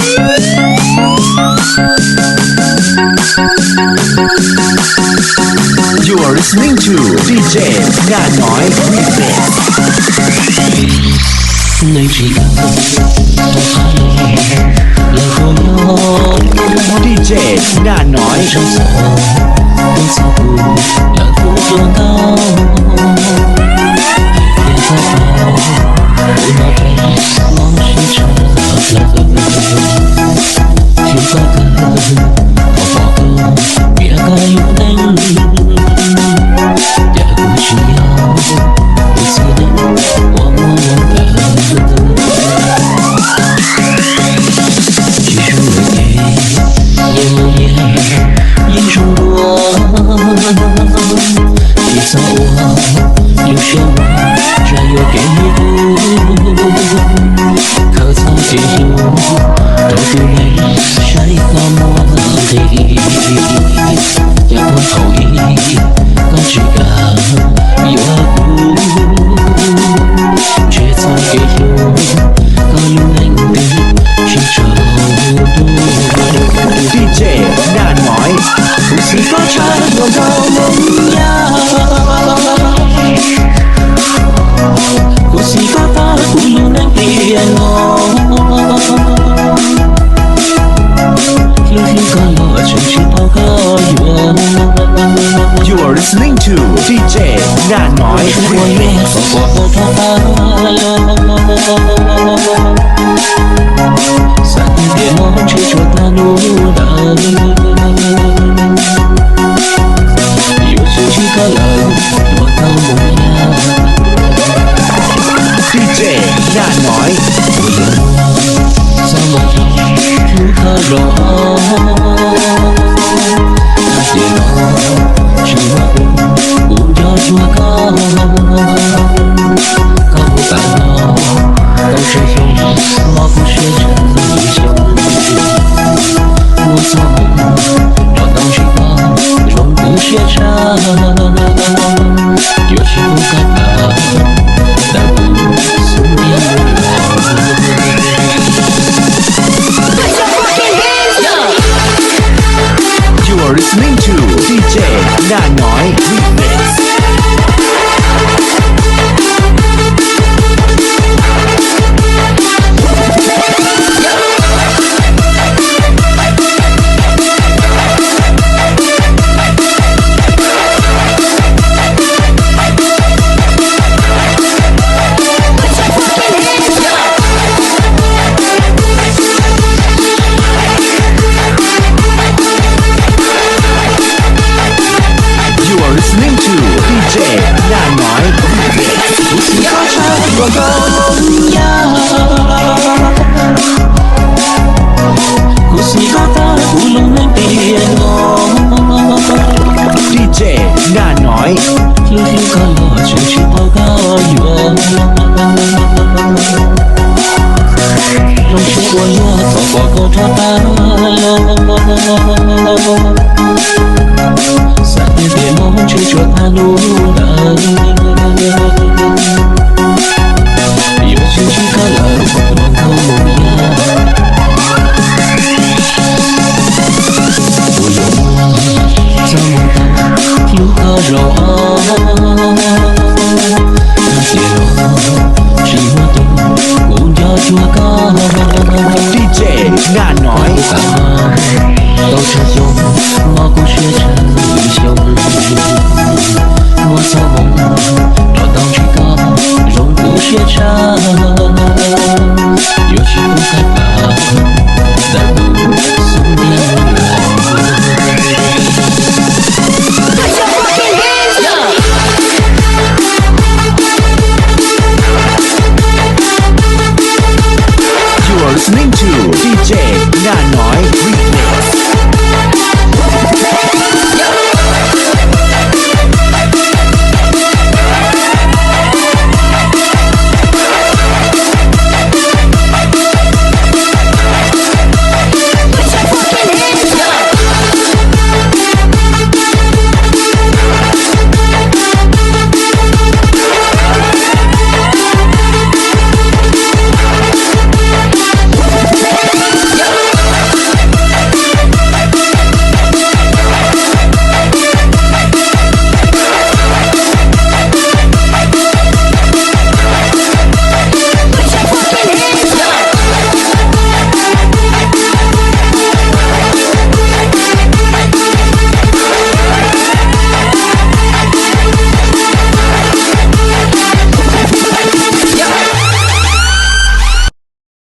You are listening to D J Nga Nói Remix. D J Nga Nói. Tsis txhob ua lub siab ua zaj yuam kev hlub, khaws txoj kev hlub rau tus neeg saib koj muaj nqis. Cas puag thaum ub koj tsis kam yuav kuv, ntshe txoj kev hlub koj lub neej twb tsis tsaus ntuj. D J Nga Nói. Kuv xav koj tshaj hluas nkauj Hmoob Nyab, kuv xav koj tag kuv lub neej tiam no. Hlub hlub koj los tseem tsis paub koj yuav. You are listening to D J Nga Nói Remix. Ua yuav tau pom koj rov qab los, xav tias tiam no ntshe tsuas tag hnub ntawd. Yuav tsis ntsib koj lawm, hluas nkauj Hmoob Nyab. D J Nga Nói. Txoj hmoov hlub koj zoo, hais tias no tsis muaj kuv, kuv nco tsuas koj. Koj mus tas no tau tsawg xyoo, mob kuv siab tsawg xyoo. Muaj txoj hmoov rau tau ntsib koj zoo kuv siab tshaj, yuav tsis pub koj tawm ntawm kuv xub ntiag los. You are listening to D J Nga Nói Remix. You are listening to D J Nga Nói Remix. Kuv xav koj tshaj hluas nkauj Hmoob Nyab, kuv xav koj tag kuv lub neej tiam no. D J Nga Nói. Hlub hlub koj los tseem tsis paub koj yuav, zoo siab ua luaj thaum pom koj rov qab los. Xav tias tiam no ntshe tsuas tag hnub ntawd. Yuav tsis ntsib koj lawm, hluas nkauj Hmoob Nyab. Kuv yuav muab txoj hmoov hlub koj zoo, hais tias no tsis muaj tus, kuv nco tsuas koj. D J Nga Nói. Tau tsawg xyoo, mob kuv siab tsawg xyoo. Muaj txoj hmoov rau tau ntsib koj zoo kuv siab tshaj, yuav tsis pub koj tawm ntawm kuv xub ntiag los. You are listening to D J Nga